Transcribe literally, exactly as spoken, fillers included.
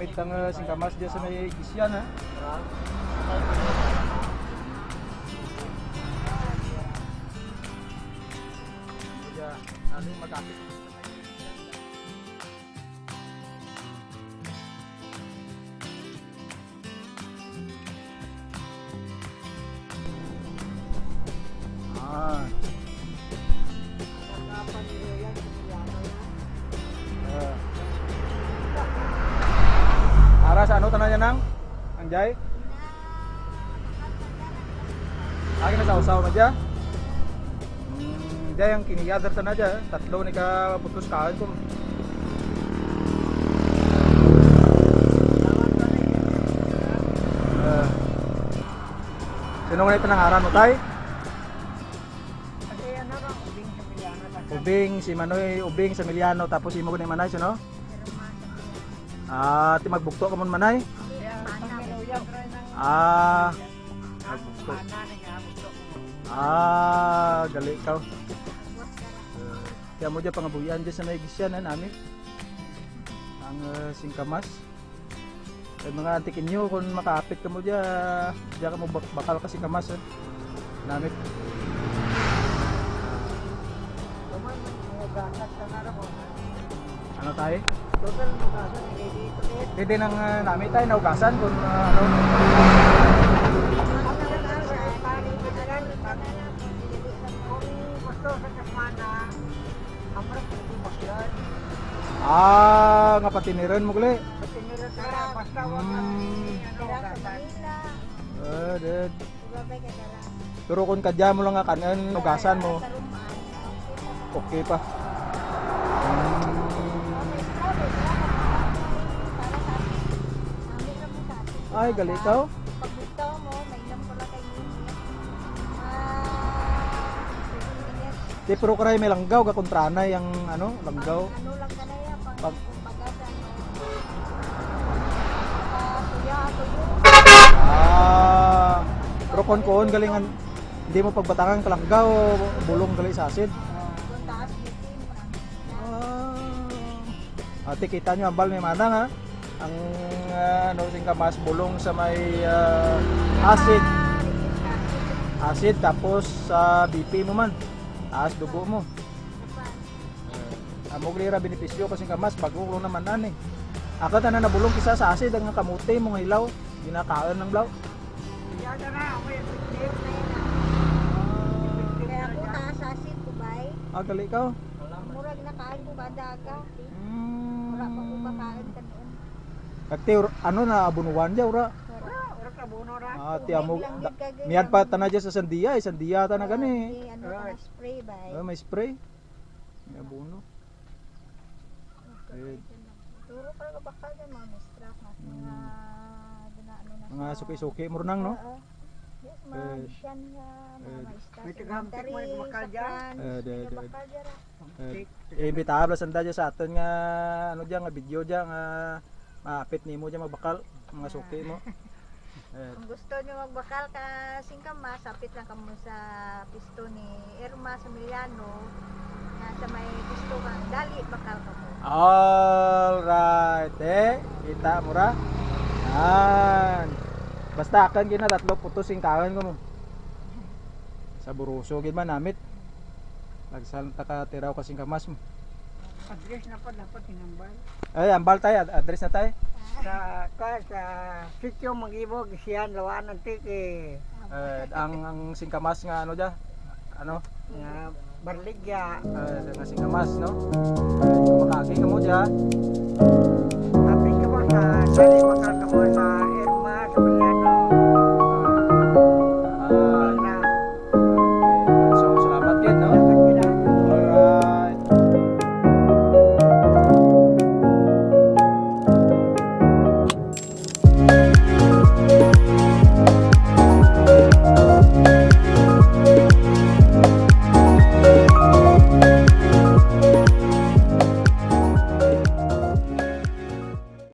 May tang, eh, singkamas dya sa may iglesia na. Dya, ano, magkapit. Ah. Ah. Ara sa ano tana dya, Nang? Ang dya? Agi na sa usaw na dya? Hmm, dya ang kiniya, dara tana dya. Tatlo ni ka putos kaun ko. Ah. Sin-o gani tana ngaran mo, Tay? Ubing, si Manoy Ubing Samiliano, tapos imo gani, Manay, sin-o? Ah, ti magbugto kamo, Manay? Ah, magbugto. Ah, gali kaw. Kaya mo dya pangabuhian dya sa may iglesia na nami. Ang, eh, singkamas. Ay, mga Antiqueño, kon makaapit kamo dya, dya kamo bak-, bakal ka singkamas, eh. Namit. Ano, Tay? Didi nang, ah, namit, Tay, naugasan kon, ah, ano. Ah, nga patiniran mo gali. Hmm. Ah, dad. Pero kon kadya mo lang nga kan-un, ugasan mo. Okay pa. Hmm. Ay, gali kaw. Ti, pero karay may langgaw, gakontra na yang, ano, langgaw. Pag- Ah, pero kon kuon gali nga, hindi mo pagbatangan ka langgaw, bulong gali sa asid. Ah. Ah, ti kita nyo, ambal ni Manang, ha? Ang, ah, ano, singkamas, bulong sa may, ah, asid. Asid, tapos sa B P mo man. Taas dugo mo. Eh, amo gali ra benepisyo ka singkamas, bag-o lang naman ani. Akun tana nabulong kis-a sa asid ang kamote mo nga hilaw, ginakaun lang bala. Kaya ako taas asid ko, bay. Ah, gali kaw. Mura ginakaun ko kada aga. Hmm. Wara pa ko kakaun kanuon. Kag ti, ano, naabonohan dya, wara? Wara. Wara ka abono ra. Ah, ti amo, miyad pa tana dya sa sandiya, eh, sandiya tana gani. Ano, spray, bay. Ah, may spray. May abono. Eh. Turo pa ka bakal dyan, mga mistra, mga, mga, ano na, mga suki-suki mo rin, no? Oo. Yes, mga misyan nga, mga maestra, elementary, sa French, may bakal dyan ra. Eh, imbitahan bala sanda dya sa atun nga, ano dya, nga video dya, nga maapit nimo dya magbakal, mga suki mo. Eh. Kon gusto nyo magbakal ka singkamas, apit lang kamo sa pwesto ni Irma Samiliano, nga sa may pwesto kang Dali Bakal Kamo. Alright, eh. Kita mo ra. Yan. Basta akun gina tatlo putos sing kaun kamo. Saboroso gid man, namit. Lagsa lang ta ka tiraw ka singkamas mo. Address na pa dapat hinambal. Ay, ambal, Tay, ad-, address na, Tay. Sa, ka, sa Sitio Mangibo, Gisihan, Laua-an, Antique. Eh, ang, ang singkamas nga ano dya? Ano? Nga barligya. Eh, nga singkamas, no? Eh, makaagi kamo dya. Apit kamo sa, dali, makaagi kamo sa